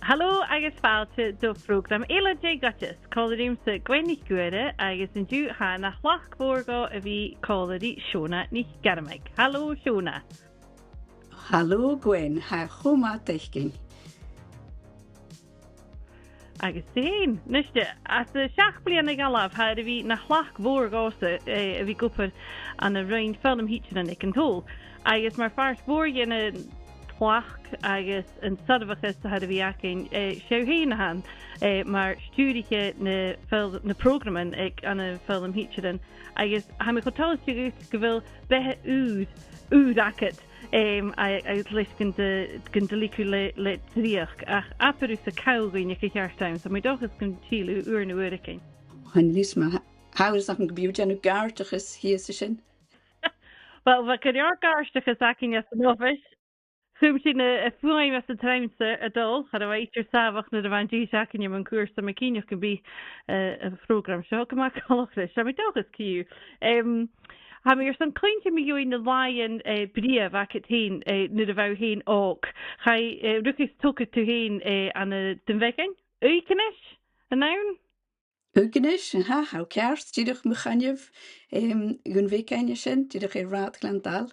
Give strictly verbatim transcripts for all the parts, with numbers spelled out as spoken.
Halò agus fàilte do phrògram eile de dh'Oideas. Còmhla riumsa Gwen NicGuaire agus an-diugh tha e na thlachd mhòr dhomh a bhith còmhla ri Shona NicGarmaig. Halò, Shona. Halò, Gwen. Tha e cho math d' fhaicinn. Agus thu fhèin. Nise, anns na seachd bliadhna a dh'fhalbh, tha e air a bhith na thlachd mhòr dhòmhsa, eh, a bhith ag obair ann an Roinn Foghlam Thidsearan aig an t-Sabhal. Agus mar phàirt mhòr dhen an tlachd agus an soirbheachas a tha air a bhith againn, eh, 's e thu fhèin a th' ann, eh, mar stiùiriche na foghla-, na prògraman aig, ann am Foghlam Thidsearan. Agus tha mi cho toilichte dhut gu bheil beatha ùr, ùr agad, em, a-, agus leis gun do, gun do leig thu le, le dreuchd, ach abair thusa call dhuinn aig a' cheart àm, so tha mi an dòchas gun till thu uair no uaireigin. Chan eil fhios, ma tha, tha fhios agam gum bi thu a' dèanamh gàirdeachas shìos an sin. Uill, bha gu leòr gàirdeachas againn anns an oifis. Chùm sinn a', a' fuaim anns an trannsa a' dol, cha robh e idir sàmhach nuair a bha an dithis againne mun cuairt, so tha mi cinnteach gum bi, eh, am prògram seo gu math coltach ris. Tha mi an dòchas co-dhiù. Em, tha mi airson cluinntinn mu dheidhinn na làithean, eh, brèagha a bh' agad fhèin, eh, nuair a bha thu fhèin òg. Chaidh, eh, rugadh 's thogadh tu fhèin, eh, ann an Dùn Bheagain? Uibhist? An ann? Uibhist, aha, tha thu ceart, dìreach mu choinneamh, em, Dhùn Bheagain an sin, dìreach air Rathad Ghleann Dail.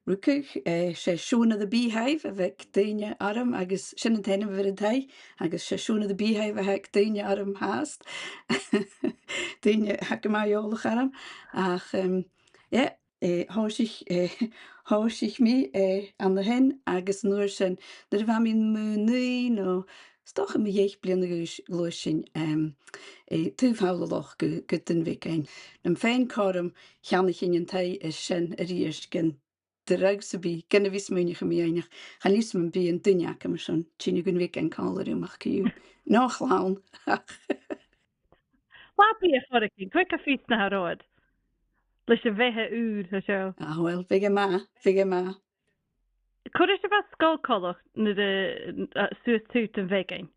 Rugadh, eh, 's e Shona the Beehive a bh' aig daoine orm, agus sin an t-ainm a bh' air an taigh, agus 's e Shona the Beehive a th' aig daoine orm fhathast. Daoine a tha gu math eòlach orm. Ach, em, yeah, eh, thòisich, eh, thòisich mi, eh, ann a shin, agus an uair sin, nuair a bha mi mu naoi no, 's dòcha mu dheich bliadhna a dh'aois, ghluais sinn, em, eh, taobh thall an loch gu, gu Dùn Bheagain. Nam faighinn cothrom, cheannaich sinn an taigh an sin a-rithist gun dragh sam bith, gun a bhith a' smaoineachadh mu dheidhinn, ach chan eil fhios agam am bi an duine agam airson tighinn a Dhùn Bheagain còmhla rium ach co-dhiù. No a' chlann. Leabaidh a' choireigin, cò aig a tha fios na tha romhad leis a' bheatha ùr a tha seo. Ah, uill, bhiodh e math, bhiodh e math. Cò ris a bha an sgoil coltach nuair a, a, suas taobh Dhùn Bheagain?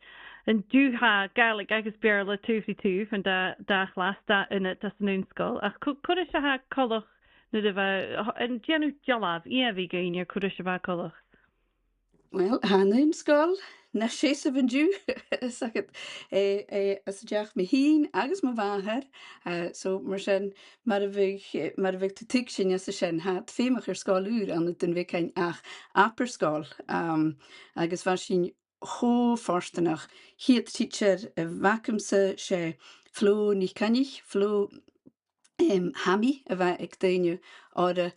An-diugh tha Gàidhlig agus Beurla taobh ri taobh, an dà, dà chlas, dà ionad anns an aon sgoil, ach cò, cò ris a tha e coltach nuair a bha, an dèan thu dealbh, ìomhaigh dhuinn air cò ris a bha e coltach? Uill, tha an aon sgoil na seasamh an-diugh, is agad, eh, eh, às an deach mi fhìn agus mo mhàthair, eh, so mar sin, mar a bhiodh, eh, mar a bhiodh tu a' tuigsinn às a sin, tha iad feumach air sgoil ùr ann an Dùn Bheagain ach abair sgoil, um, agus bha sinn cho fortanach. A' chiad tidsear a bh' agamsa, 's e Flo NicCoinnich, Flo, em, Hammy a bha aig daoine oirre,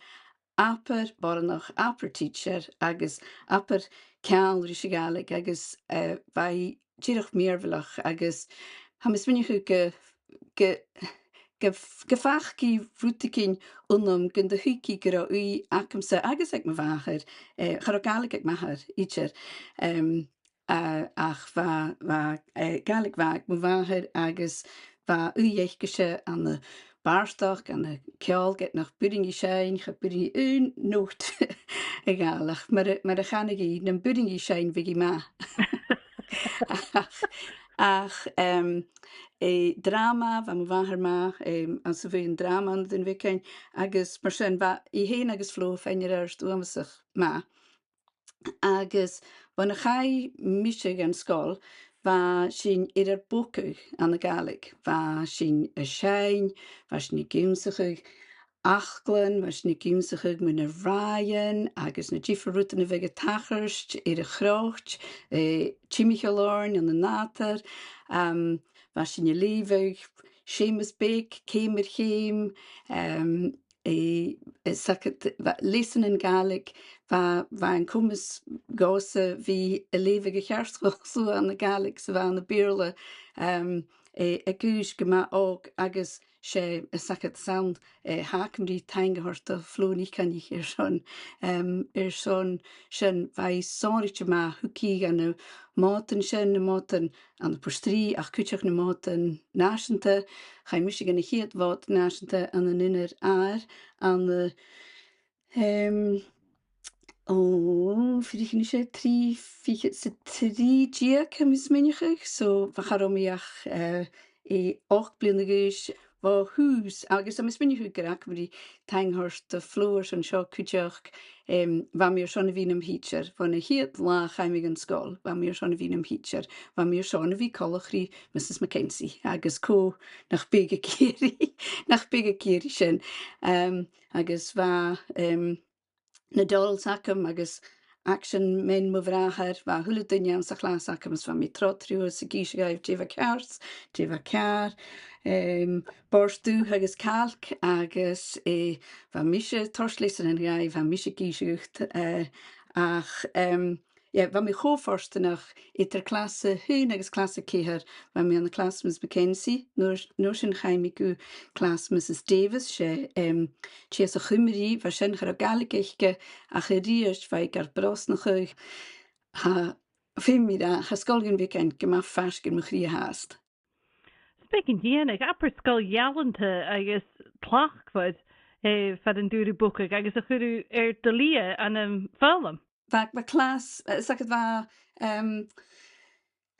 abair boireannach, abair tidsear agus abair ceangal ris a' Ghàidhlig agus, eh, bha i dìreach mìorbhaileach agus tha mi a' smaoineachadh gu, gu, gu, gu fac i rudeigin annam gun do thuig i gun robh ùidh agamsa agus aig mo mhàthair, eh, cha robh Gàidhlig aig m' athair idir. Em, eh, ach bha, bha, eh, Gàidhlig bha aig mo mhàthair agus bha ùidh aicese ann am bàrdachd, ann an ceòl, ged nach b' urrainn dhi seinn, cha b' urrainn dhi aon nòt a ghabhail, ach mar a, mar a chanadh i, nam b' urrainn dhi seinn bhiodh i math. Ach, ach, em, eh, dràma, bha mo mhàthair math, em, anns a' bhuidheann dràma ann an Dùn Bheagain, agus mar sin bha i fhèin agus Flo fhèin air adhart uabhasach math. Agus bhon a chaidh mise dhan sgoil, bha sinn air ar bogadh ann an Gàidhlig. Bha sinn a' seinn, bha sinn ag ionnsachadh fhaclan, bha sinn ag ionnsachadh mu na ràithean agus na diofar rudan a bhiodh a' tachairt air a' chroit, eh, timcheall oirnn ann an nàdar, um, bha sinn a' leughadh Seumas Beag, Ceum air Cheum, um, eh, is agad, bha, leasanan Gàidhlig, bha, bha an comas dhòmhsa bhith a' leughadh a cheart cho luath ann an Gàidhlig 's a bha ann am Beurla, um, eh, aig aois gu math òg agus 's e, is agad, 's ann, eh, tha agam ri taing a thoirt do Flo NicCoinnich airson, em, airson sin, bha i sònraichte math, thug i dha na mòdan sin, na mòdan ann am Port Rìgh, ach cuideachd na mòdan nàiseanta. Chaidh mise dhan a' chiad mhòd nàiseanta ann an Inbhir Àir, ann an, em, o, feuch an e seo, trì fichead 's a trì deug, tha mi a' smaoineachadh, so bha, cha robh mi ach, eh, eh, ochd bliadhna a dh'aois. bho thùs, agus tha mi a' smaoineachadh gur e, gu bheil mi a' toirt taing air Fhleur an seo cuideachd, em, bha mi airson a bhith nam thidsear. Bhon a' chiad latha a chaidh mi dhan sgoil, bha mi airson a bhith nam thidsear. Bha mi airson a bhith coltach ri Mrs Mackenzie, agus cò nach biodh ag iarraidh, nach biodh ag iarraidh sin. Em, agus bha, em, na dolls agam agus action men mo bhràthair, bha a h-uile duine anns a' chlas agam, is bha mi trod riutha 's ag innse dhaibh dè bha ceart, dè bha ceàrr, em, bòrd-dubh agus cailc, agus, eh, bha mise a' toirt leasanan dhaibh, bha mise ag innse dhut, eh, ach, em, yeah, bha mi cho fortanach eadar clas a h-aon agus clas a ceithir, bha mi ann an clas Miss Mackenzie, an uair, an uair sin chaidh mi gu clas Mrs Davis, 's e, em, tè às a' Chuimrigh, bha sin, cha robh Gàidhlig aice, ach a-rithist bha i gar brosnachadh. Tha, feumaidh mi ràdh, tha sgoil Dhùn Bheagain gu math faisg air mo chridhe fhathast. 'S beag an dèanadh, abair sgoil ghealltanach agus tlachdmhor, eh, far an d' fhuair thu bogadh agus a chuir thu air do shlighe ann am foghlam. Bha, bha clas, eh, 's aithne dhut, bha, em,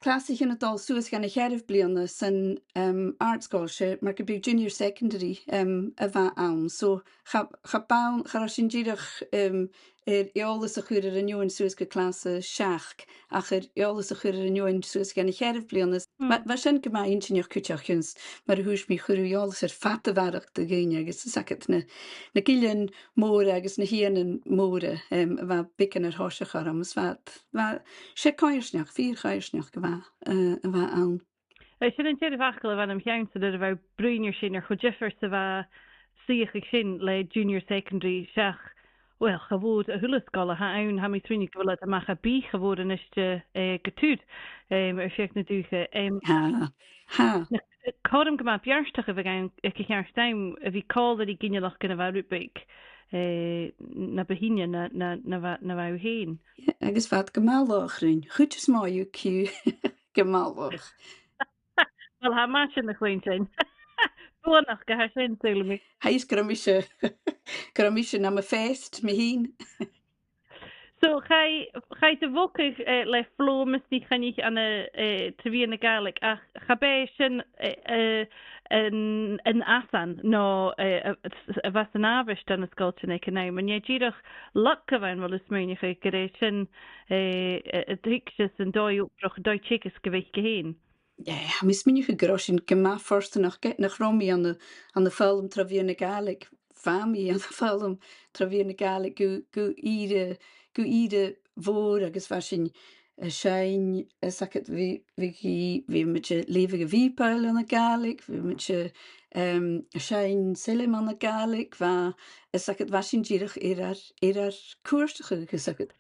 clasaichean a' dol suas dhan a' cheathramh bliadhna san, em, àrd-sgoil, 's e mar gum biodh junior secondary, em, a bha ann. So cha, cha b' ann, cha robh sinn dìreach, em, air eòlas a chur air an fheadhainn suas gu clas a seachd, ach air eòlas a chur air an fheadhainn suas dhan a' cheathramh bliadhna. Mm. Bha, bha sin gu math inntinneach cuideachd, mar a thuirt mi, chuir thu eòlas air fada a bharrachd de dhaoine agus 's aithne dhut na, na gillean mòra agus na h-eun mhòra, em, a bha beagan air thoiseach orm, is bha, bha, 's e coimhearsnachd, fìor choimhearsnachd a bha, eh, a bha ann. Eh, sin an dearbh fhacal a bh' ann am cheann-sa nuair a bha thu a' bruidhinn air sin, air cho diofar 's a bha suidheachadh sin le junior secondary seach, well, cha mhòr a h-uile sgoil a th' ann, tha mi a' smaoineachadh gu bheil iad a-mach à bith cha mhòr a-niste, eh, gu tur, em, air feadh na dùthcha. Em, tha, tha. Na, cothrom gu math beartach a bh' ann aig a' cheart àm a bhith còmhla ri ginealach gun a bha rud beag, eh, na bu shine na, na, na bha, na bha thu fhèin. Yeah, agus bha iad gu math laghach rinn. Chuid as motha dhiubh gu math laghach. Well, tha mi sin a' cluinntinn. Buannachd a tha sin, saoilidh mi. Tha fhios gun robh mise, gun robh mise nam fheast mi fhìn. So, chaidh, chaidh do bhogadh, eh, le Flo Mist NicCoinnich ann an, eh, tro mheadhan na Gàidhlig, ach cha b' e sin, eh, eh, an, an fhasan, no, eh, a, a bha san àbhaist ann an sgoiltean aig an àm. An e dìreach luck a bh' ann, a bheil thu a' smaoineachadh gur e sin, eh, a, a thuig sibh san dòigh obrach, an dòigh teagaisg a bh' aice fhèin? Eh, tha mi a' smaoineachadh gun robh sinn gu math fortanach ge-, nach robh mi ann an, ann am foghlam tro mheadhan na Gàidhlig. Bha mi ann am foghlam tro mheadhan na Gàidhlig gu, gu ìre, gu ìre mhòr agus bha sinn a' seinn, 's aithne dhut, bha, bha, bha, bha muid a' leughadh a' Bhìobaill anns a' Ghàidhlig, bha muid a', em, a' seinn sailm anns a' Ghàidhlig, bha, 's aithne dhut, bha sinn dìreach air ar, air ar cuairteachadh, 's aithne dhut.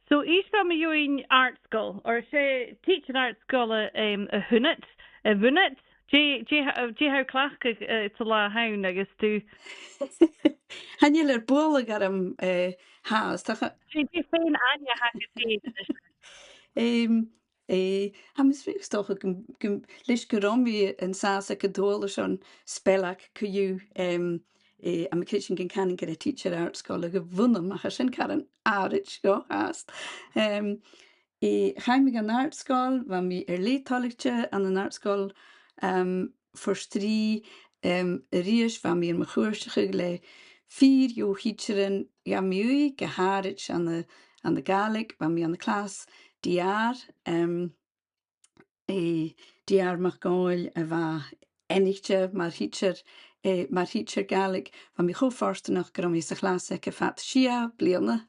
So, is bha mi fhìn àrd-sgoil, oir 's e tidsear àrd-sgoile, em, a th' annad, a bh' annad, dè, dè, dè tha thu a' cleachdadh, eh, san latha an-diugh agus tu? Chan eil e air bualadh orm, eh, fhathast, ach... Dè, dè fon aithne a th' agad fhèin? Em, eh, tha mi a' smaoineachadh 's dòcha gum, gum, leis gun robh mi an sàs aig an t-Sabhal airson spell co-dhiù, em, eh, tha mi a' creidsinn gun canainn gur e tidsear àrd-sgoile a bh' annam, ach tha sin caran àraid dhomh fhathast. Em, eh, chaidh mi dhan àrd-sgoil, bha mi air leth toilichte ann an àrd-sgoil, em, Phort Rìgh, em, a-rithist, bha mi air mo chuairteachadh le fìor dheagh thidsearan, ghabh mi ùidh gu h-àraid ann an, ann an Gàidhlig, bha mi ann an clas D R, em, eh, D R MacDhòmhnaill a bha aithnichte mar thidsear, eh, mar thidsear Gàidhlig. Bha mi cho fortanach gun robh mi sa chlas aige fad sia bliadhna.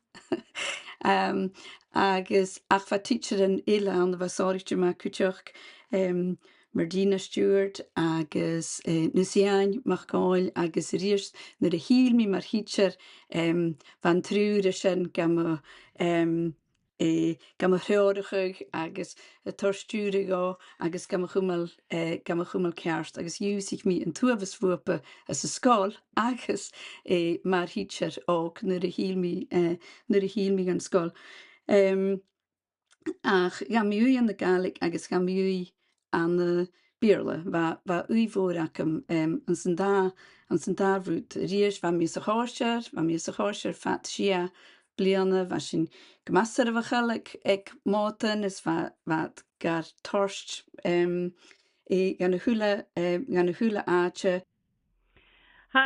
Em, agus ach bha tidsearan eile ann a bha sònraichte math cuideachd, em, Murdina Stewart agus, eh, Nusean MacDhòmhnaill, agus a-rithist nuair a thill mi mar thidsear, em, bha an triùir sin gam, em, eh, gam threòrachadh agus a' toirt stiùireadh dhomh agus gam chumail, eh, gam chumail ceart, agus dh'ionnsaich mi an t-uabhas bhuapa anns an sgoil agus, eh, mar thidsear òg nuair a thill mi, eh, nuair a thill mi dhan sgoil. Em, ach ghabh mi ùidh ann an Gàidhlig agus ghabh mi ùidh ann am Beurla. Bha, bha ùidh mhòr agam, em, anns an dà, anns an dà rud. A-rithist, bha mi sa chòisir, bha mi sa chòisir fad sia bliadhna, bha sinn gu math soirbheachail aig, aig Mòdan, is bha, bha iad gar toirt, em, eh, dhan a h-uile, eh, dhan a h-uile àite. Tha,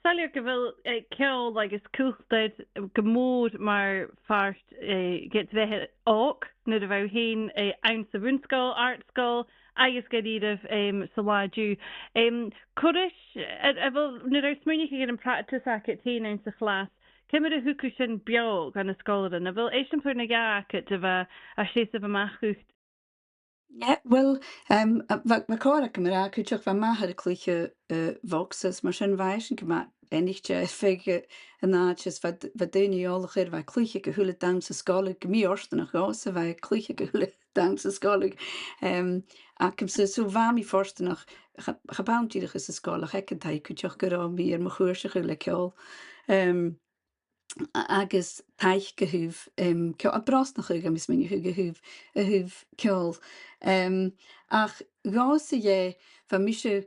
saoilidh gu bheil, eh, ceòl agus cultar gu mòr mar phàirt, eh, de bhith òg nuair a bha thu fhèin, eh, anns a' bhun-sgoil, àrd-sgoil, agus gu dearbh, em, san latha an-diugh. Em, cò ris, a, a bheil, nuair a tha thu a' smaoineachadh air a' phractas agad fhèin anns a' chlas, ciamar a thug thu sin beò dha na sgoilearan? A bheil eisimpleir no dhà agad a bha a' seasamh a-mach dhut? Yeah, well, um, a, bha, bha còir agam a ràdh cuideachd, bha m' athair a' cluiche, uh, bogsa, mar sin bha esan gu math aithnichte air feadh, uh, an àite, is bha d-, bha daoine eòlach air, bha e a' cluiche aig a h-uile dannsa sgoile, gu mì-fhortanach dhòmhsa, bha e a' cluiche aig a h-uile dannsa sgoile, um, agamsa, so bha mi fortanach, cha, cha b' ann dìreach anns an sgoil ach aig an taigh cuideachd gun robh mi air mo chuairteachadh le ceòl. Um, a-, agus taic a thaobh, em, ceò-, a' brosnachadh, tha mi a' smaoineachadh, a thaobh, a thaobh ceòl. Em, ach dhòmhsa dheth, bha mise,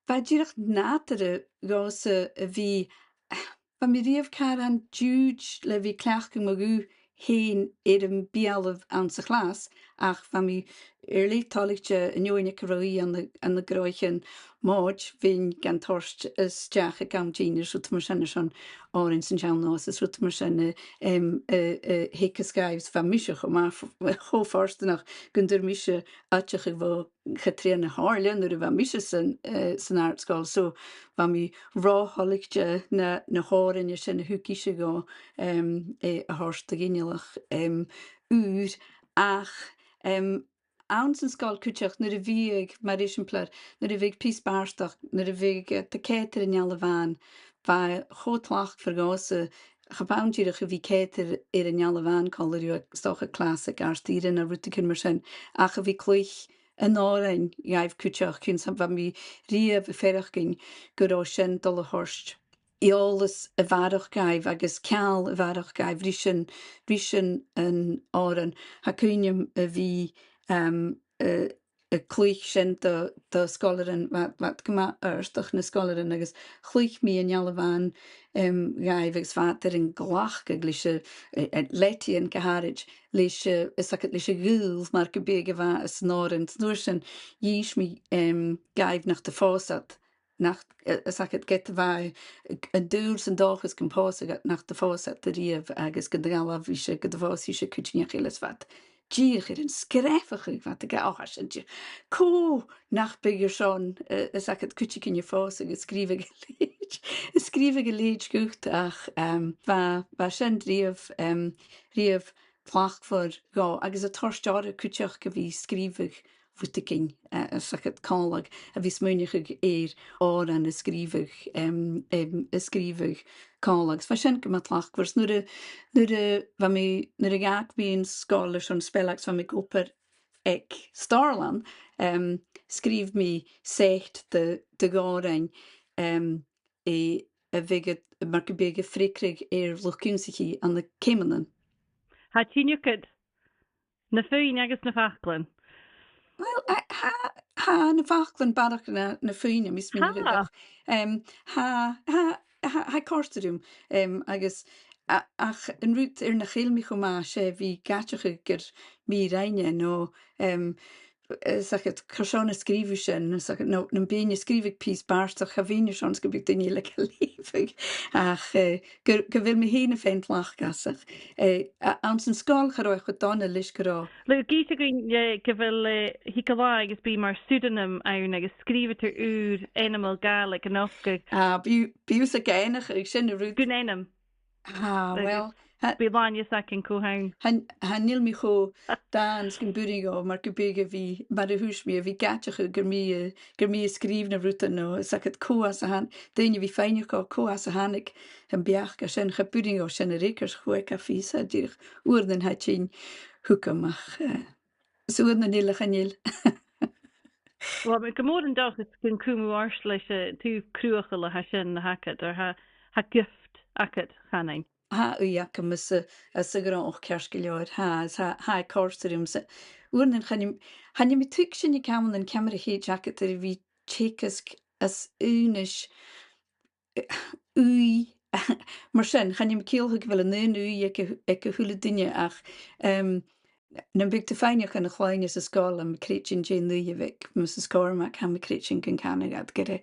bha e dìreach nàdarra dhòmhsa a bhith, bha mi riamh caran diùid le bhith a' cleachdadh mo ghuth fhèin air am beulaibh anns a' chlas, ach bha mi air leth toilichte an fheadhainn aig an robh e ann an, ann an gnothaichean mòid, bhithinn gan toirt a-steach aig àm dìnneir, is rudan mar sin, airson òrain san t-seann nòs, is rudan mar sin, eh, em, eh, eh, theagasg dhaibh, is bha mise cho math, cho fortanach gun d' fhuair mise oideachadh bho Chatrìona Shomhairle nuair a bha mise san, eh, san àrd-sgoil. So bha mi ro thoilichte na, na h-òrain sin a thug ise dhomh, em, eh, a thoirt do ghinealach, em, ùr. Ach, em, anns an sgoil cuideachd, nuair a bhiodh, mar eisimpleir, nuair a bhiodh pìos bàrdachd, nuair a bhiodh, eh, iad a' coimhead air an Eala-Bhàn, bha e cho tlachdmhor dhòmhsa, cha b' ann dìreach a bhith a' coimhead air, air an Eala-Bhàn còmhla riutha, 's dòcha, clas aig àrd-ìre no rudeigin mar sin, ach a bhith a' cluich an òrain dhaibh cuideachd, chionn 's bha mi riamh a' faireachdainn gun robh sin a' dol a thoirt eòlas a bharrachd dhaibh agus ceangal a bharrachd dhaibh ris an, ris an, an òran. Tha cuimhn' agam a bhith, em, eh, a' cluich sin do, do sgoilearan, bha, bha iad gu math àrdach, na sgoilearan, agus chluich mi an Eala-Bhàn, em, dhaibh agus bha iad air an glacadh leis a', a', a' leadaidhean gu h-àraid, leis a', fhios agad, leis a' ghaol mar gum biodh a bha anns an òran. An uair sin dh'inns mi, em, dhaibh nach do phòs iad, nach, eh, fhios agad, ged a bha an dùil 's an dòchas gum pòsadh iad, nach do phòs iad a-riamh agus gun do dh'fhalbh ise, gun do phòs ise cuideigin eile, is bha iad dìreach air an sgreamhachadh, bha iad ag ràdh, "Ò, tha sin dìreach, cò nach biodh airson, eh, fhios agad, cuideigin a phòsadh a' sgrìobhadh a leithid, a' sgrìobhadh a leithid dhut?" Ach, em, bha, bha sin riamh, em, riamh tlachdmhor dhomh, agus a' toirt orra cuideachd a bhith a' sgrìobhadh rudeigin, eh, fhios agad, còmhla, a bhith a' smaoineachadh air òrain a sgrìobhadh, em, em, a sgrìobhadh còmhla. Agus bha sin gu math tlachdmhor. Is nuair a, nuair a bha mi, nuair a dh'fhàg mi an sgoil airson spell agus bha mi ag obair aig Stòrlann, em, sgrìobh mi set de, de dh'òrain, em, a, a bhiodh, mar gum biodh, a' freagradh air luchd-ionnsachaidh ann an ceumannan. Tha e a' tighinn thugad, na fuinn agus na faclan. Well, a, tha, tha na faclan barrachd na, na fuinn, tha mi a' smaoineachadh. Tha. Em, tha, tha, tha, tha e a' còrdadh rium, em, agus a, ach an rud air nach eil mi cho math, 's e bhith ag aideachadh gur mi a rinn e, no, em, eh, fhios agad, carson a sgrìobh thu sin, fhios agad, no, nam bithinn a' sgrìobhadh pìos bàrdachd, cha bhithinn airson 's gum biodh daoine eile ga leughadh. Ach, eh, gu, gu bheil mi fhèin a' faighinn tlachd às, ach, eh, a, anns an sgoil cha robh e cho dona leis gu robh. Leig, innis dhuinn, eh, gu bheil, eh, thig an latha agus bidh mar pseudonym ann agus sgrìobhadh tu ùr ainmeil Gàidhlig a-nochd. Ah, bidh, bidh thusa ag aithneachadh sin a rud. Gun ainm. Ah, agus well, tha, bidh làn fhios againn cò th' ann. Chan, chan eil mi cho dàn 's gum b' urrainn dhomh, mar gum biodh, a bhith, mar a thuirt mi, a bhith ag aideachadh gur mi, eh, gur mi a sgrìobh na rudan, no, fhios agad, cò às a tha-, daoine a bhith a' faighneachd, cò às a thàinig am beachd sin, cha b' urrainn dhomh sin a fhreagairt, cha chuala mi fhios dìreach. Uaireannan tha e a' tighinn thugam ach, eh, 's uaireannan eile chan eil. Well, tha mi gu mòr an dòchas gun cùm thu ort leis an taobh cruthachail a tha sin a th' agad, oir tha, tha gift agad, chanainn. Tha ùidh agam anns a', anns a' ghnothach ceart gu leòr, tha, is tha, tha e a' còrdadh rium. 'S uaireannan chan eil, chan eil mi a' tuigsinn aig amannan ciamar a thèid agad air a bhith a' teagasg às aonais, eh, ùidh, mar sin, chan eil mi a' ciallachadh gu bheil an aon ùidh aig a, aig a h-uile duine ach, em, nam biodh tu a' faighneachd dhan a' chloinn anns an sgoil, tha mi a' creidsinn, dè an ùidh a bh' aig Mrs Cormack, tha mi a' creidsinn gun canadh iad gur e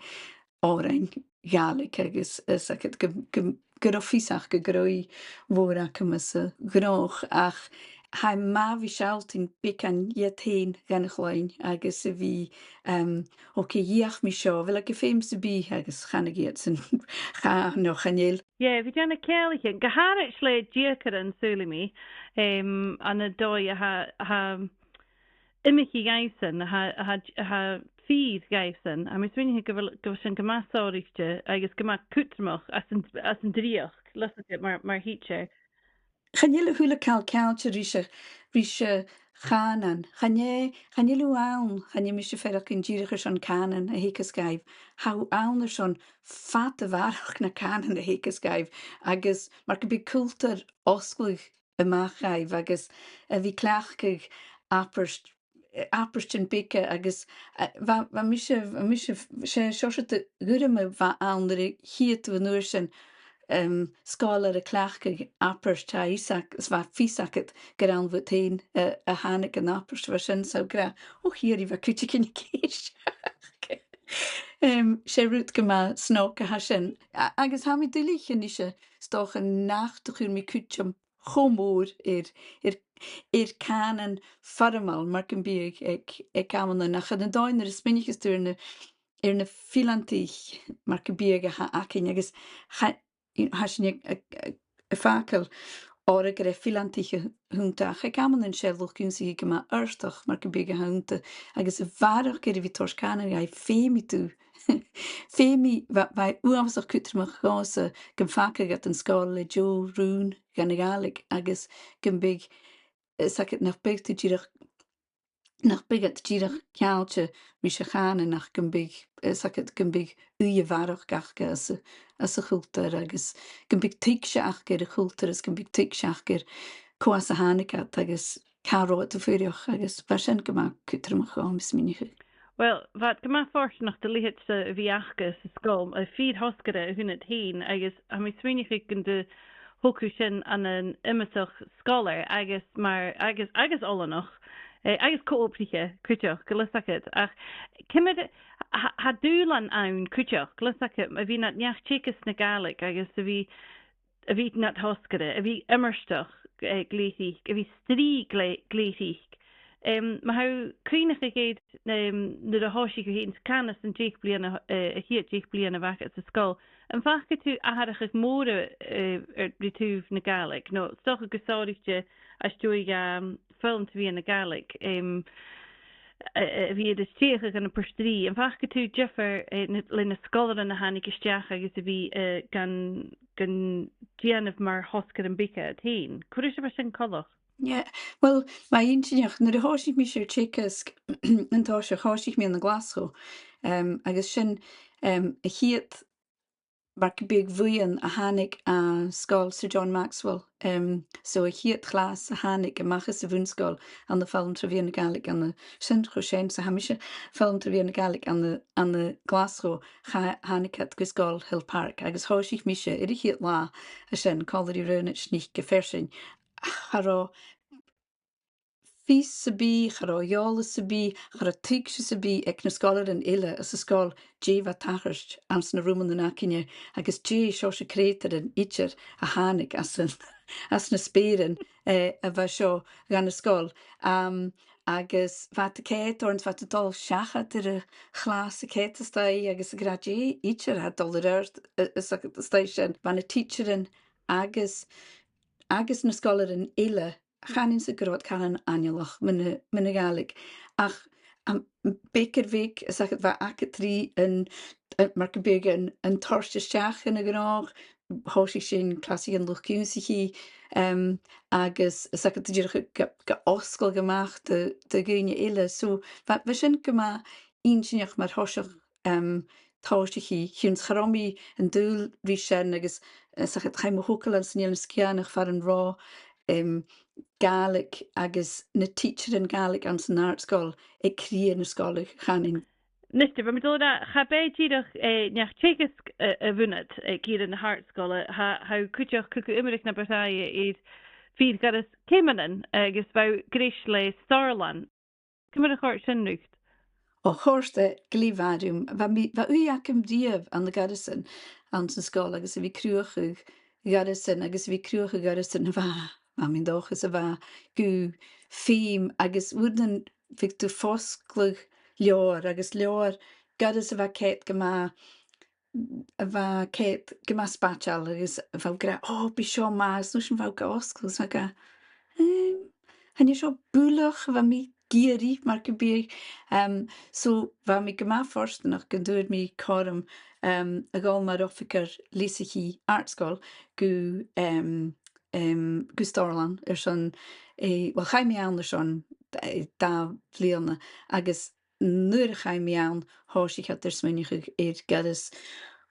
òrain Ghàidhlig agus, is agad, gu, gu, gu robh fios aca gu robh ùidh mhòr agam anns a' ghnothach, ach tha e math a bhith a' sealltainn beagan dheth fhèin dhan a' chloinn agus a bhith, em, ok, dh'fheuch mi seo, a bheil e gu feum sam bith, agus chanadh iadsan, cha, no chan eil. Yeah, bha e a' dèanamh ceanglaichean, gu h-àraid le deugairean, saoilidh mi, em, ann an dòigh a tha, a tha iomchaidh dhaibhsan, a tha, a tha, a tha fìor dhaibhsan. Tha mi a' smaoineachadh gu bheil, gu bheil sin gu math sònraichte agus gu math cudromach anns an, anns an dreuchd, leis a' mar, mar thidsear. Chan eil a h-uile càil ceangailte ris a', ris a' chànan. Chan e, chan eil thu ann, chan eil mise a' faireachdainn, dìreach airson cànan a theagasg dhaibh. Tha thu ann airson fada a bharrachd na cànan a theagasg dhaibh, agus mar gum biodh cultar fhosgladh a-mach dhaibh, agus a bhith a' cleachdadh abairt-, abairtean beaga, agus, eh, bha, bha mise, bha mise, 's e seòrsa de dh'urram a bh' ann nuair a chitheadh tu an uair sin, em, sgoilear a' cleachdadh abairt a tha fhios ag-, 's bha fios agad gur ann bhuat fhèin, eh, a thàinig an abairt, bha sin, so gra, o, chì thu, bha cuideigin ag èisteachd. Em, 's e rud gu math snog a tha sin. A-, agus tha mi duilich a-nis, 's dòcha, nach do chuir mi cuideam cho mòr air, air, air cànan foirmeil, mar gum biodh, aig, aig amannan, ach ann an dòigh nuair a smaoinicheas tu air na, air na fileantaich, mar gum biodh, a th' againn, agus cha, you know, tha sinn a', a', a', a' fàgail orra gur e fileantaich a th' annta, ach aig amannan 's e luchd-ionnsachaidh gu math adhartach, mar gum biodh, a th' annta, agus a bharrachd air a bhith a' toirt cànan dhaibh, feumaidh tu, feumaidh, bha, bha e uabhasach cudromach dhòmhsa gum fàgadh iad an sgoil le deagh rùn dhan a' Ghàidhlig, agus gum biodh, eh, 's agad, nach biodh tu dìreach, nach biodh iad dìreach ceangailte ris a' chànan, ach gum biodh, eh, 's agad, gum biodh ùidh a bharrachd aca anns a', anns a' chultar, agus gum biodh tuigse aca air a' chultar, is gum biodh tuigse aca air cò às a thàinig iad, agus càit an robh iad a' fuireach, agus bha sin gu math cudromach dhomh, tha mi a' smaoineachadh. Uill, bha iad gu math fortanach do leithid-sa a bhith aca sa sgoil, a' fìor thosgaire a th' annad fhèin, agus tha mi a' smaoineachadh gun do thog thu sin ann an iomasach sgoilear agus mar, agus, agus oileanach, eh, agus co-obraiche cuideachd, gu leòr agad. Ach ciamar, tha, tha dùbhlain ann cuideachd, gu leòr agad, a bhith nad neach-teagaisg na Gàidhlig agus a bhith a bhith nad thosgaire, a bhith iomairteach, eh, glè thric, a bhith a' strì glè, glè thric. Em, ma tha thu a' cuimhneachadh air, em, nuair a thòisich thu fhèin 's a' cantainn san deich bliadhna, eh, a' chiad deich bliadhna a bh' agad sa sgoil, am faca tu atharrachadh mòr, eh, air, ri taobh na Gàidhlig? No, 's dòcha gu sònraichte às dèidh, em, foghlam tro mheadhan na Gàidhlig, em, a, a bhith air a stèidheachadh ann am Port Rìgh. Am faca tu diofar, eh, na, le na sgoilearan a thàinig a-steach agus a bhith, eh, gan, gan dèanamh mar thosgairean beaga iad fhèin? Ciamar a bha sin coltach? Yeah, well, bha e inntinneach. Nuair a thòisich mise air teagasg an toiseach, thòisich mi ann an Glaschu, em, agus sin, em, a' chiad mar gum biodh buidheann a thàinig à Sgoil Sir John Maxwell, em, so a' chiad chlas a thàinig a-mach às a' bhun-sgoil ann am foghlam tro mheadhan na Gàidhlig ann an, sin cho sean 's a tha mise, foghlam tro mheadhan na Gàidhlig ann an, ann an Glaschu, cha, thàinig iad gu Sgoil Hill Park, agus thòisich mise air a' chiad latha an sin còmhla ri Raghnaid NicPhearsain. Cha robh fios sam bith, cha robh eòlas sam bith, cha robh tuigse sam bith aig na sgoilearan eile anns an sgoil dè bha a' tachairt anns na rumannan againne agus dè seòrsa creutairean idir a thàinig às an, às na speuran, eh, a bha seo dhan an sgoil. Am, agus bha iad a' coimhead oirnn, bha iad a' dol seachad air a' chlas a' coimhead a-staigh agus ag ràdh dè idir a tha a' dol air adhart, eh, a-staigh sin. Bha na tidsearan agus, agus na sgoilearan eile, chanainn-sa gun robh iad caran aineolach mun a', mun a' Ghàidhlig. Ach, am, beag air bheag, 's dòcha, bha agad ri an, an, mar gum biodh an, an toirt a-steach dhan a' ghnothach, thòisich sinn clasaichean luchd-ionnsachaidh, em, agus 's dòcha dìreach ga, ga fhosgladh a-mach do, do dhaoine eile. So, bha, bha sin gu math inntinneach mar thoiseach, em, tòiseachaidh, chionn 's cha robh mi an dùil ri sin agus, eh, 's dòcha, chaidh mo thogail anns an Eilean Sgitheanach far an robh, em, Gàidhlig agus na tidsearan Gàidhlig anns an àrd-sgoil aig cridhe na sgoile, chanainn. Nise, bha mi dol a ràdh, cha b' e dìreach, eh, neach-teagaisg a, a bh' annad, eh, aig ìre na h-àrd-sgoile, tha, tha thu cuideachd, cuideachd cuideachd iomradh na bu tràithe air fìor ghoireas ceumannan agus bha thu greis le Stòrlann. Ciamar a chòrd sin riut? O, chòrd e glè mhath rium. Bha mi, bha ùidh agam riamh ann an goireasan anns an sgoil agus a bhith a' cruthachadh goireasan agus a bhith a' cruthachadh goireasan a bha, bha mi an dòchas a bha gu feum agus uaireannan bhiodh tu a' fosgladh leabhar agus leabhar goireas a bha ceart gu math a bha ceart gu math spaideil agus bha thu ag ràdh, "O, bidh seo math," is an uair sin bha thu ga fhosgladh, is bha thu ag ràdh, "Em, chan e seo buileach a bha mi ag iarraidh," mar gum biodh. Em, so bha mi gu math fortanach gun d' fhuair mi cothrom, em, a dhol mar oifigear leasachaidh àrd-sgoil gu, em, em, gu Stòrlann airson, eh, well, chaidh mi ann airson, eh, dà bhliadhna agus nuair a chaidh mi ann, thòisich iad air smaoineachadh air goireas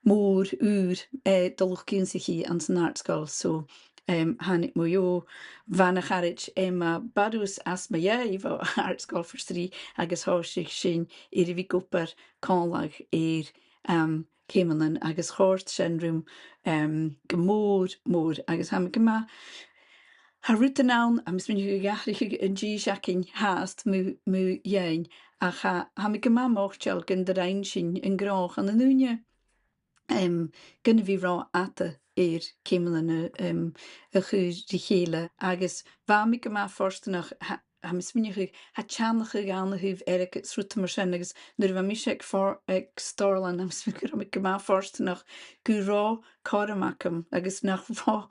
mòr ùr, eh, do luchd-ionnsachaidh anns an àrd-sgoil. So, em, thàinig mo dheagh bhana-charaid Emma Burrows às mo dhèidh bho Àrd-sgoil Phort Rìgh agus thòisich sinn air a bhith ag obair còmhla air, em, ceumannan agus chòrd sin rium, em, gu mòr, mòr, agus tha mi gu math, tha rudan ann, tha mi a' smaoineachadh gun atharraicheadh an dithis againn fhathast mu, mu dheidhinn, ach tha, tha mi gu math moiteil gun do rinn sinn an gnothach ann an ùine, em, gun a bhith ro fhada air ceumannan a, em, a chur ri chèile, agus bha mi gu math fortanach, tha, tha mi a' smaoineachadh, tha teannachadh ann a thaobh airgead is rudan mar sin, agus nuair a bha mise aig for-, aig Stòrlann, tha mi a' smaoineachadh gun robh mi gu math fortanach gun robh cothrom agam, agus nach robh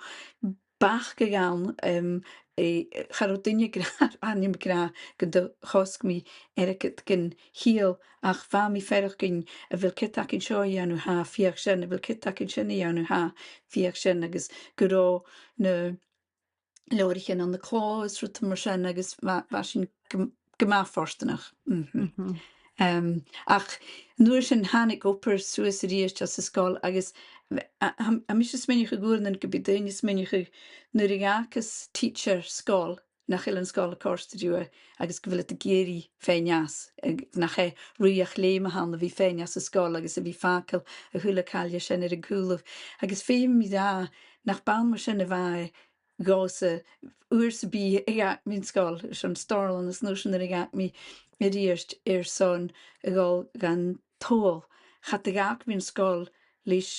bacadh ann, em, eh, cha robh duine ag ràdh, chan eil mi ag ràdh gun do chosg mi airgead gun chiall, ach bha mi a' faireachdainn a bheil cead againn seo a dhèanamh, tha, feuch sin, a bheil cead againn sin a dhèanamh, tha, feuch sin, agus gun robh na leabhraichean ann an clò is rudan mar sin, agus bha, bha sinn gu, gu math fortanach. Mhm. Mhm. Em, ach an uair sin thàinig obair suas a-rithist anns an sgoil, agus a, a, tha, tha mise a' smaoineachadh uaireannan gum bi daoine a' smaoineachadh nuair a dh'fhàgas tidsear sgoil nach eil an sgoil a' còrdadh riutha agus gu bheil iad ag iarraidh faighinn às, ag, nach e ruith ach leum a th' ann a bhith faighinn às an sgoil agus a bhith a' fàgail a h-uile càil sin air an cùlaibh. Agus feumaidh mi ràdh nach b' ann mar sin a bha e dhòmhsa uair sam bith a dh'fhàg mi an sgoil, airson Stòrlann is an uair sin nuair a dh'fhàg mi a-rithist airson a dhol dhan t-Sabhal. Cha do dh'fhàg mi an sgoil leis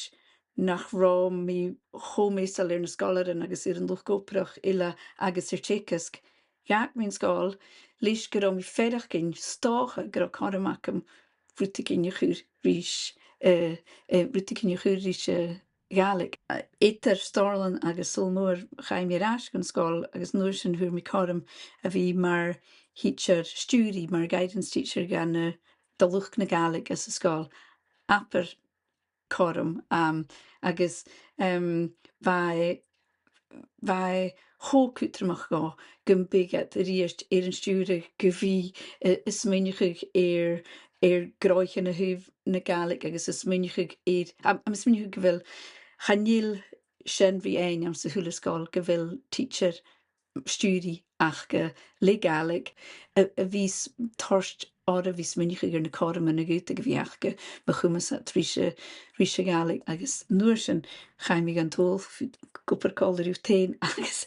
nach robh mi cho measail air na sgoilearan agus air an luchd-obrach uile agus air teagasg. Dh'fhàg mi an sgoil leis gun robh mi a' faireachdainn 's dòcha gun robh cothrom agam rudeigin a chur ris, eh, eh, rudeigin a chur ris, eh, Gàidhlig. Eh, eadar Stòrlann agus Sabhal Mòr chaidh mi air ais dhan sgoil agus an uair sin fhuair mi cothrom a bhith mar thidsear stiùiridh, mar guidance teacher dhan, eh, do luchd na Gàidhlig anns an sgoil. Abair cothrom, um, agus, um, bha e, bha e cho cudromach dhomh gum biodh iad a-rithist air an stiùireadh gu bhith, eh, a' smaoineachadh air, air gnothaichean a thaobh na Gàidhlig agus a' smaoineachadh air, a, a' smaoineachadh gu bheil, chan eil sin ri fhaighinn anns a h-uile sgoil gu bheil tidsear stiùiridh aca le Gàidhlig, a, a bhios toirt orra a bhith smaoineachadh air na cothroman a dh'fhaodadh a bhith aca ma chumas iad ris a', ris a' Ghàidhlig, agus an uair sin chaidh mi dhan t-Sabhal f-, ag obair còmhla riutha fhèin, agus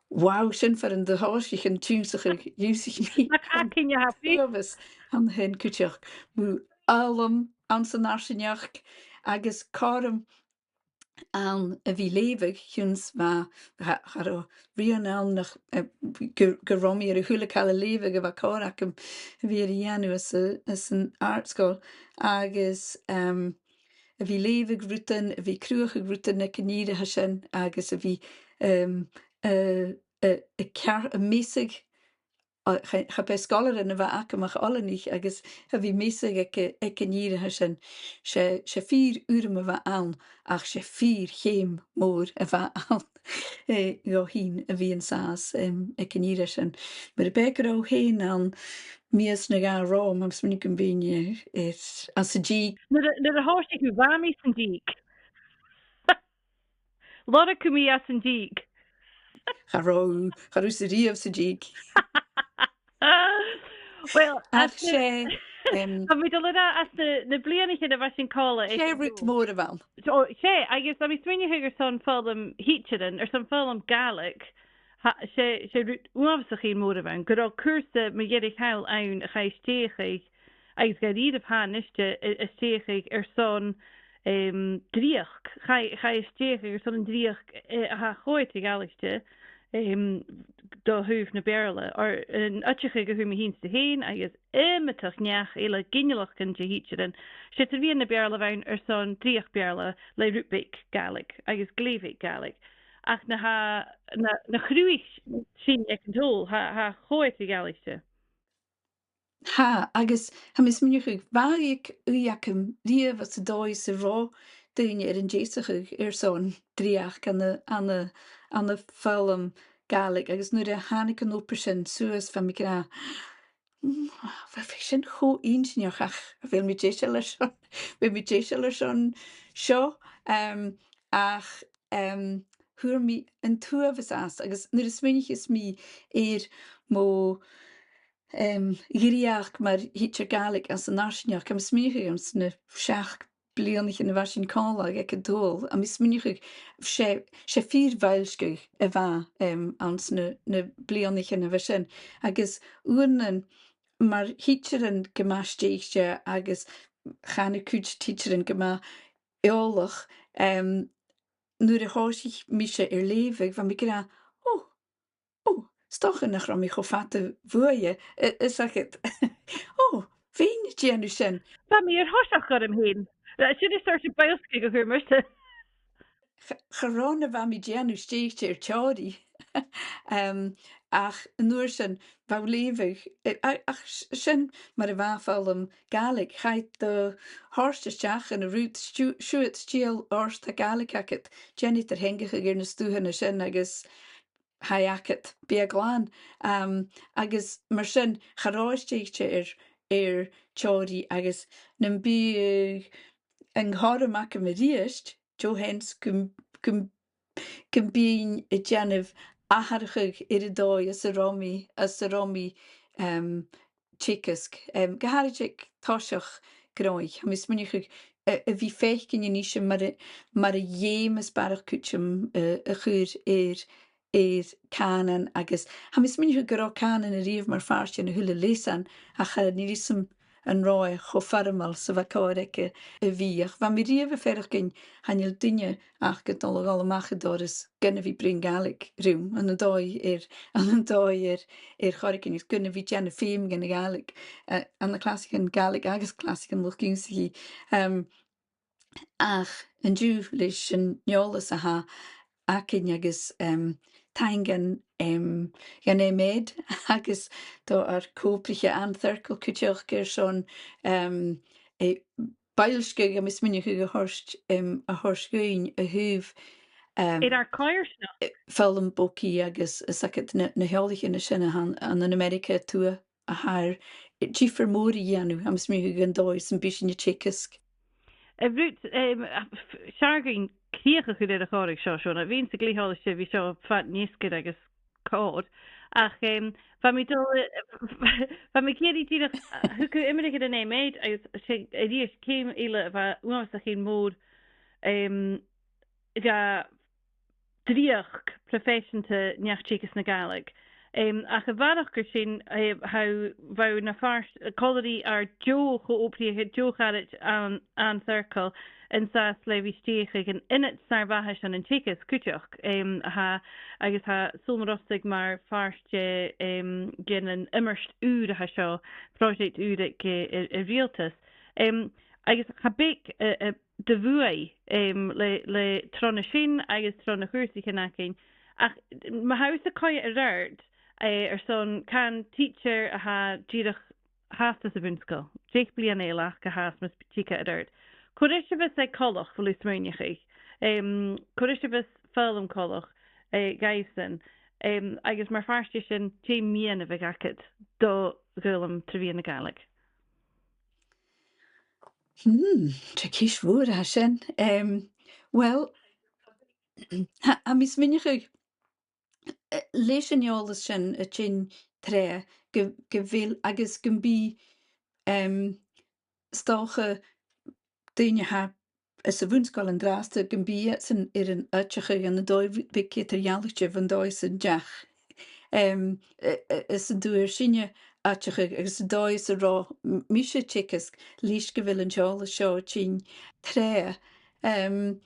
wow, sin far an do thòisich an t-ionnsachadh, dh'ionnsaich mi Nach e cinneadh a bh' ann. Uabhas an sin cuideachd, mu fhoghlam anns an fharsaingeachd agus cothrom ann a bhith a' leughadh, chionn 's bha, cha, cha robh rian ann nach, eh, gu, gu robh mi air a h-uile càil a leughadh a bha còir agam a bhith air a dhèanamh anns a', anns an àrd-sgoil. Agus, em, a bhith a' leughadh rudan, a bhith a' cruthachadh rudan aig an ìre sin, agus a bhith, em, eh, eh, a' cear-, a' measadh a, cha, cha b' e sgoilearan a bh' agam ach oileanaich agus a bhith a' measadh aig, aig an ìre sin. 'S e, 's e fìor urram a bh' ann, ach 's e fìor cheum mòr a bh' ann, eh, dhomh fhìn a bhith an sàs, em, aig an ìre sin. Mura b' e gun robh thu fhèin ann, mìos no dhà romham, tha mi a' smaoineachadh gum bithinn, eh, air, anns an dìg. Nuair a, nuair a thòisich thu, bha mi san dìg. Lorg thu mi às an dìg. Cha robh, cha robh thusa a-riamh san dìg. Well, ach 's e, em, tha mi dol a ràdh às na, na bliadhnaichean a bha sinn còmhla, 's e rud mòr a bh' ann. O, 's e, agus tha mi a' smaoineachadh airson foghlam thidsearan, airson foghlam Gàidhlig, Tha, 's e, 's e rud uabhasach mòr a bh' ann, gun robh cùrsa mu dheireadh thall ann a chaidh a stèidheachadh, agus gu h-àraidh a-nis a, a, a stèidheachadh airson, em, dreuchd, chaidh, chaidh a stèidheachadh airson an dreuchd, eh, a tha cho eadar-dhealaichte, em, do thaobh na Beurla, oir an oideachadh a fhuair mi fhìn 's tu fhèin, agus iomadach neach eile, ginealach de thidsearan, 's e tro mheadhan na Beurla a bh' ann airson dreuchd Beurla le rud beag Gàidhlig agus glè bheag Gàidhlig. Ach na tha, na, na chruthaich sin aig an t-Sabhal, tha, tha cho eadar-dhealaichte. Tha, agus tha mi a' smaoineachadh, bha e aig aoighean riamh às an dòigh 's a bha daoine air an deasachadh airson dreuchd ann an, ann an, ann am foghlam Gàidhlig, agus nuair a thàinig an obair sin suas, bha mi ag ràdh, "Mm, bha, bha sin cho inntinneach, ach a bheil mi deiseil airson, a bheil mi deiseil airson seo?" Em, ach, em, fhuair mi an t-uabhas às, agus nuair a smaoinicheas mi air mo, em, dhreuchd mar thidsear Gàidhlig anns an fharsaingeachd, tha mi a' smaoineachadh anns na seachd bliadhnaichean a bha sinn còmhla aig an t-Sabhal, tha mi a' smaoineachadh, 's e, 's e fìor bhoillsgeadh a bha, em, anns na, na bliadhnaichean a bha sin. Agus uaireannan mar thidsearan gu math stèidhichte agus chan eil cuid thidsearan gu math eòlach, em, nuair a thòisich mise air leughadh, bha mi ag ràdh, "Ò, ò, 's dòcha nach robh mi cho fada bhuaithe, i-, is agad." "Ò, bhithinn a' dèanamh sin." Bha mi air thoiseach orm fhìn. Ra-, sin an seòrsa boillsgeadh a fhuair mise. Ch-, cha robh na bha mi a' dèanamh stèidhichte air teòiridh. Em, ach an uair sin, bha leughadh, eh, a-, ach s-, sin mar a bha foghlam Gàidhlig, chaidh do thoirt a-steach an rud, stiù-, siuthad, stiall ort, tha Gàidhlig agad, dèan iad a theangachadh air na stuthan sin agus tha e agad, bidh e glan. Em, agus mar sin, cha robh e stèidhichte air, air teòiridh, agus nam biodh an cothrom agam a-rithist, deagh sheans gum, gum, gum bithinn a' dèanamh atharrachadh air an dòigh anns an robh mi, anns an robh mi, em, teagasg. Em, gu h-àraid aig toiseach gnothach. Tha mi a' smaoineachadh a, a bhith a' faicinn a-nis mar a, mar a dh'fheumas barrachd cuideam, eh, a chur air, air cànan agus tha mi a' smaoineachadh gun robh cànan a-riamh mar phàirt den a h-uile leasan, ach chan eil fhios agam an robh e cho foirmeil 's a bha còir aige a bhith. Ach bha mi a-riamh a' faireachdainn chan eil duine ach gan dol a dhol a-mach an doras gun a bhith a' bruidhinn Gàidhlig rium, ann an dòigh air, ann an dòigh air, air choreigin, is gun a bhith a' dèanamh feum dhen a' Ghàidhlig, eh, ann an clasaichean Gàidhlig agus clasaichean luchd-ionnsachaidh. Em, ach an-diugh leis an eòlas a tha againn agus, em, taing dhan, em, dhan MEd agus do ar co-obraiche Ann Thirkell cuideachd airson, em, eh, boillsgeadh, tha mi a' smaoineachadh, a thoirt, em, a thoirt dhuinn a thaobh, em, air ar coimhearsnachd, eh, foghlam bogaidh agus, is agad, na, na h-eòlaichean sin a th' ann, ann an Ameireagaidh a Tuath a tha air diofar mòr a dhèanamh, tha mi a' smaoineachadh, dhan dòigh sam bith sinn a' teagasg. A' rud, em, a, f-, 's fheàrr dhuinn crìoch a chur air a' chòmhradh seo, Seòna. Bhithinn-sa glè thoilichte a bhith seo fad an fheasgair agus còrr. Ach, em, bha mi dol, eh, bha mi ag iarraidh dìreach, eh, thug thu iomradh air an MEd agus 's e a-rithist ceum eile a bha uabhasach mòr, em, dha dreuchd proifeiseanta neach-teagaisg na Gàidhlig. Em, ach a bharrachd air sin, eh, tha, bha na phàirt-, còmhla ri ar deagh cho-obraiche, deagh charaid Ann, Ann Thirkell, an sàs le bhith a' stèidheachadh an ionad sàr-mhathais ann an teagasg cuideachd, em, a tha, agus tha Sabhal Mòr Ostaig mar phàirt de, em, dhen an iomairt ùr a tha seo, pròiseact ùr aig, eh, a', a' riaghaltas. Em, agus cha bheag, eh, eh, de bhuaidh, em, le, le tron a sin agus tron a' chùrsaichean againn. Ach ma tha thusa a' coimhead air adhart, eh, airson can tidsear a tha dìreach fhathast sa bhun-sgoil, deich bliadhna eile aca fhathast mus tig iad air adhart. Cò ris a bhios e coltach, a bheil thu a' smaoineachadh? Em, cò ris a bhios foghlam coltach, eh, dhaibhsan? Em, agus mar phàirt de sin, dè am miann a bhiodh agad do dh'fhoghlam tro mheadhan na Gàidhlig? Hmm, 's e ceist mhòr a tha sin. Em, well, tha, tha mi a' smaoineachadh, eh, leis an eòlas sin a' tighinn troimhe, gu, gu bheil, agus gum bi, em, 's dòcha daoine a tha anns a' bhun-sgoil an-dràsta, gum bi iadsan air an oideachadh ann an dòigh bheag eadar-dhealaichte bhon dòigh san deach em, a, a, is an dùil air sinne aideachadh agus an dòigh sa robh m-, mise a' teagasg leis gu bheil an t-eòlas seo a' tighinn troimhe. Em,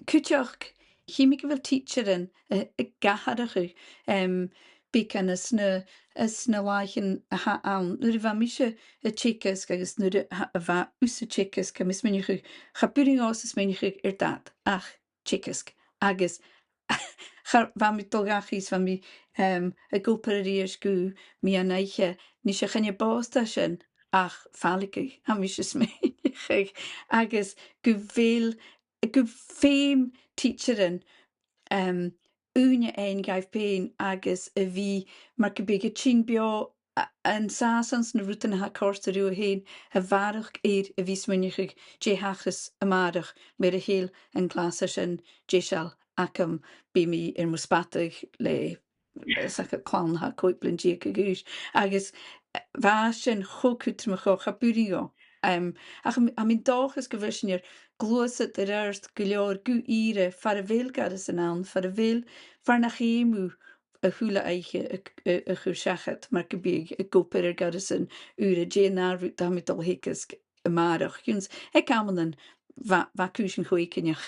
cuideachd, chì mi gu bheil tidsearan a', ag atharrachadh, em, beagan anns na, anns na làithean a tha ann. Nuair a bha mise a' teagasg agus nuair a, a bha thusa a' teagasg, tha mi a' smaoineachadh, cha b' urrainn dhòmhsa smaoineachadh air dad ach teagasg. Agus cha, bha mi a' dol dhachaigh is bha mi, em, ag obair a-rithist gu meadhan-oidhche. Nise, chan e bòrd a tha sin ach fàilligeadh, tha mise a' smaoineachadh. Agus gu bheil, gu feum tidsearan, em, ùine fhaighinn dhaibh pèin agus a bhith mar gum biodh a' tighinn beò a-, an sàs anns na rudan a tha a' còrdadh riutha fhèin, a bharrachd air a bhith a' smaoineachadh dè thachras a-màireach, mura h-eil an clas sin deiseil agam, bidh mi air mo spadadh le, le, 's dòcha, clann a tha còig bliadhna deug a dh'aois. Agus, eh, bha sin cho cudromach, cho, cha b' urrainn dhomh. Em, ach tha mi, tha mi an dòchas gu bheil sinn air gluasad air adhart gu leòr gu ìre far a bheil goireasan ann, far a bheil, far nach fheum thu a h-uile oidhche a, a, a chur seachad, mar gum biodh, ag obair air goireasan ùra. Dè an ath rud a tha mi a' dol a theagasg a-màireach? Chionn 's aig amannan bha, bha cùisean cho èiginneach.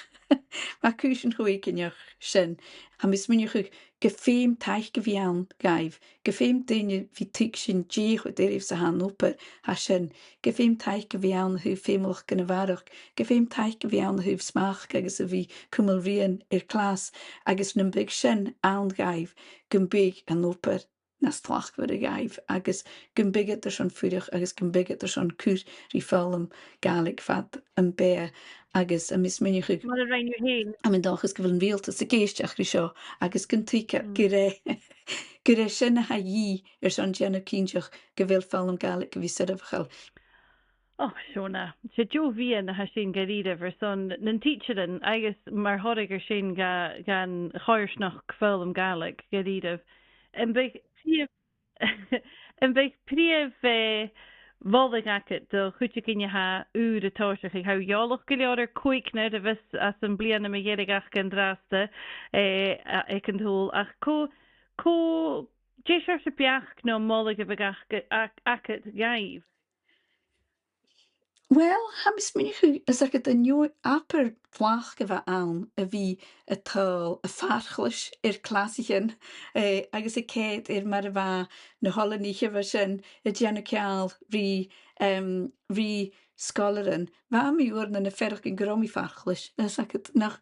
Bha cùisean cho èiginneach sin. Tha mi a' smaoineachadh gum feum taic a bhith ann dhaibh, gum feum daoine a bhith a' tuigsinn dè cho doirbh 's a tha an obair a tha sin, gum feum taic a bhith ann a thaobh feumalachdan a bharrachd, gum feum taic a bhith ann a thaobh smachd agus a bhith a' cumail rian air clas, agus nam biodh sin ann dhaibh, gum biodh an obair nas tlachdmhoire dhaibh, agus gum biodh iad airson fuireach agus gum biodh iad airson cur ri foghlam Gàidhlig fad am beatha. Agus tha mi a' smaoineachadh, mar a rinn thu fhèin, tha mi an dòchas gu bheil an riaghaltas ag èisteachd ri seo agus gun tuig iad, mm, gur e, gur e sin a tha a dhìth airson dèanamh cinnteach gu bheil foghlam Gàidhlig gu bhith soirbheachail. Ò, Shona, 's e deagh mhiann a tha sin gu dearbh airson nan tidsearan agus mar thoradh air sin dha, dhan choimhearsnachd foghlam Gàidhlig gu dearbh. Am biodh prìomh, am biodh prìomh, eh, mholadh agad do chuideigin a tha ùr a' tòiseachadh? Tha thu eòlach gu leòr air còignear a bhios anns a' bhliadhna mu dheireadh aca an-dràsta, eh, a, aig an t-Sabhal, ach cò, cò, dè seòrsa beachd no moladh a bhiodh ac-, ac-, agad dhaibh? Uill, tha mi a' smaoineachadh, 's dòcha, an fheadhainn, abair tlachd a bh' ann a bhith a' tadhal a' farchluais air clasaichean, eh, agus a' coimhead air mar a bha na h-oileanaich a bha sin a' dèanamh ceangal ri, em, ri sgoilearan. Bha mi uaireannan a' faireachdainn gun robh mi farchluais, 's dòcha, nach,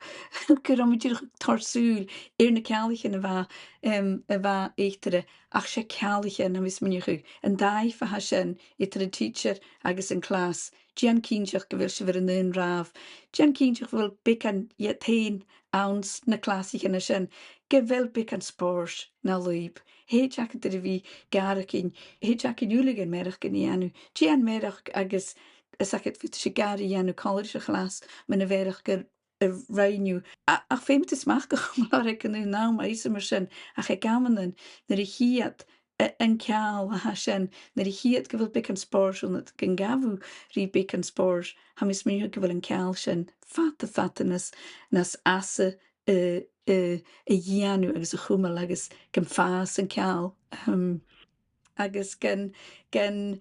gun robh mi dìreach a' toirt sùil air na ceanglaichean a bha, em, a bha eatarra. Ach 's e ceanglaichean, tha mi a' smaoineachadh, an dòigh a tha sin eadar an tidsear agus an clas. Dèan cinnteach gu bheil sibh air an aon ràmh. Dèan cinnteach gu bheil beagan dhut fhèin anns na clasaichean a tha sin, gu bheil beagan spòrs na lùib. Thèid agaibh air a bhith gàireachdainn, thèid againn uile gu mearachd a dhèanamh. Dèan mearachd agus, 's dòcha, faodaidh sibh gàire a dhèanamh còmhla ris a' chlas mun a' mhearachd a rinn thu. A-, ach feumaidh tu smachd a chumail orra aig an aon àm, tha fhios agam air sin, ach aig amannan, nuair a chì iad, a-, an ceangal a tha sin, nuair a chì iad gu bheil beagan spòrs annad, gun gabh thu ri beagan spòrs, tha mi a' smaoineachadh gu bheil an ceangal sin fada, fada nas, nas fhasa, eh, eh, a dhèanamh agus a chumail agus gum fàs an ceangal, ehm, agus gun, gun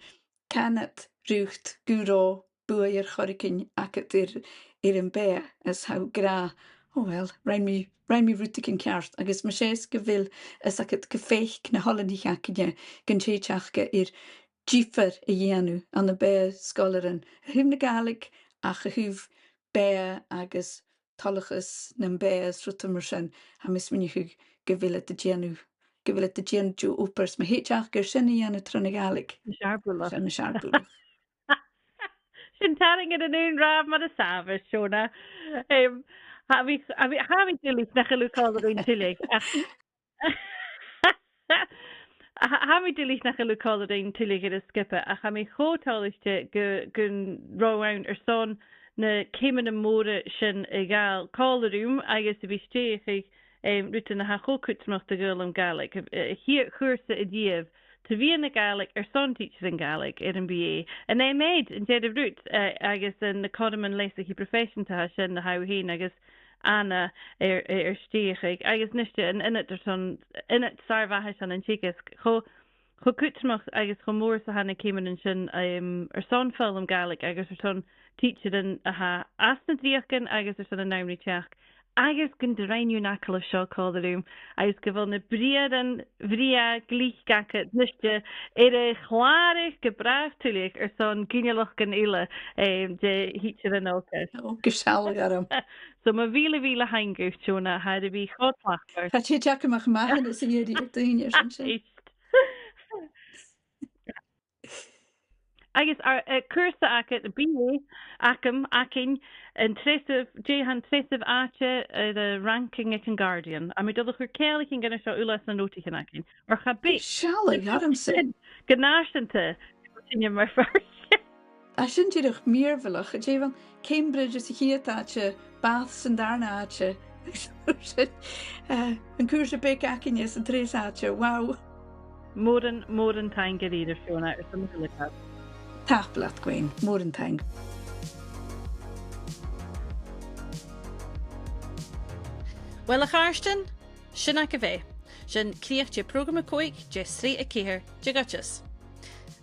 can iad riut gun robh buaidh air choreigin agad air, air am beatha, is tha thu ag ràdh, "Ò uill, rinn mi, rinn mi rudeigin ceart," agus mas e 's gu bheil, 's dòcha, gum faic na h-oileanaich againne gun tèid aca air diofar a dhèanamh ann am beatha sgoilearan, a thaobh na Gàidhlig ach a thaobh beatha agus toileachas nam beatha is rudan mar sin, tha mi a' smaoineachadh gu bheil iad a' dèanamh, gu bheil iad a' dèanamh deagh obair, 's ma thèid aca air sin a dhèanamh tron a' Ghàidhlig. Nas fheàrr buileach. Sin nas fheàrr buileach. Sin tarraing air an aon ràmh mar as àbhaist, Shona. Em, tha mi, tha mi, tha mi duilich nach eil thu còmhla rinn tuilleadh, ach Tha, tha mi duilich nach eil thu còmhla rinn tuilleadh air an sgioba, ach tha mi cho toilichte gu, gun robh thu ann airson na ceumannan mòra sin a ghabhail còmhla rium agus a bhith a' stèidheachadh, em, rudan a tha cho cudromach do dh'fhoghlam Gàidhlig. A' chiad chùrsa a-riamh tro mheadhan na Gàidhlig airson tidsearan Gàidhlig air am B A. An M.Ed, an deireadh rud, eh, agus, eh, na cothroman leasachaidh proifeiseanta a tha sin na tha thu fhèin agus Anna air, air, air stèidheachadh, agus a-niste an ionad airson, ionad sàr-mhath airson an teagasg. Cho, cho cudromach agus cho mòr 's a tha na ceumannan sin, em, airson foghlam Gàidhlig agus airson tidsearan a tha anns na dreuchdan agus airson an àm ri teachd, agus gun do rinn thu an agallamh seo còmhla rium, agus gu bheil na briathran bhrèagha glic agad a-niste air a chlàradh gu bràth tuilleadh airson ginealaichean eile, em, de thidsearan òga. Ò, gu sealladh orm. So, mo mhìle, mìle taing dhut, Shona, tha e air a bhith cho tlachdmhor. Tha e a' tighinn a-mach a-mach às a dhèidh daoine airson sin. Agus ar, eh, cùrsa agad, B A agam, againn, an treasamh, dè tha an treasamh àite air a' ranking aig an Guardian. Tha mi dol a chur ceanglaichean dhen seo uile anns na notaichean againn. Oir cha bhi... Sealladh ormsa. Gu nàiseanta, gu bheil sinne mar phàirt. Tha sin dìreach mìorbhaileach, a Dhèibhidh. Cambridge anns a' chiad àite, Bath san dàrna àite. Eh, an cùrsa beag againne san treas àite, wow. Mòran, mòran taing a-rithist, a Shona, airson a h-uile càil. Tapadh leat, Gwen. Mòran taing. Uill, a chàirdean, sin agaibh e. Sin crìoch de phrògram a còig de shreath a ceithir de dh'Oideas.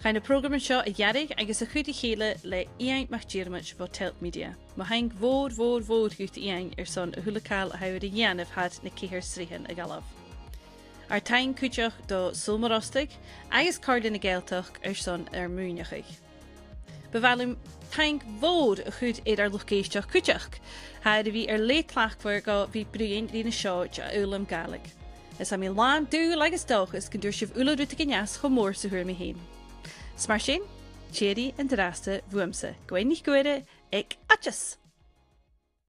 Chaidh na prògraman seo a dheasachadh agus a chur ri chèile le Iain MacDhiarmaid bho Tilt Media. Mo thaing mhòr, mhòr, mhòr dhut, Iain, airson a h-uile càil a tha thu air a dhèanamh thar na ceithir sreathan a dh'fhalbh. Ar taing cuideachd do Sabhal Mòr Ostaig agus Comhairle na Gàidhealtachd airson ar maoineachaidh. Bu mhath leam taing mhòr a chur air ar luchd-èisteachd cuideachd. Tha e air a bhith air leth tlachdmhor gu bhith a' bruidhinn ri na seo de fhoghlam Gàidhlig. Is tha mi làn dùil agus dòchas gun d' fhuair sibh uile rudeigin às cho mòr 's a fhuair mi fhèin. 'S mar sin, tìoraidh an-dràsta bhuamsa, Gwen NicGuaire aig Oideas.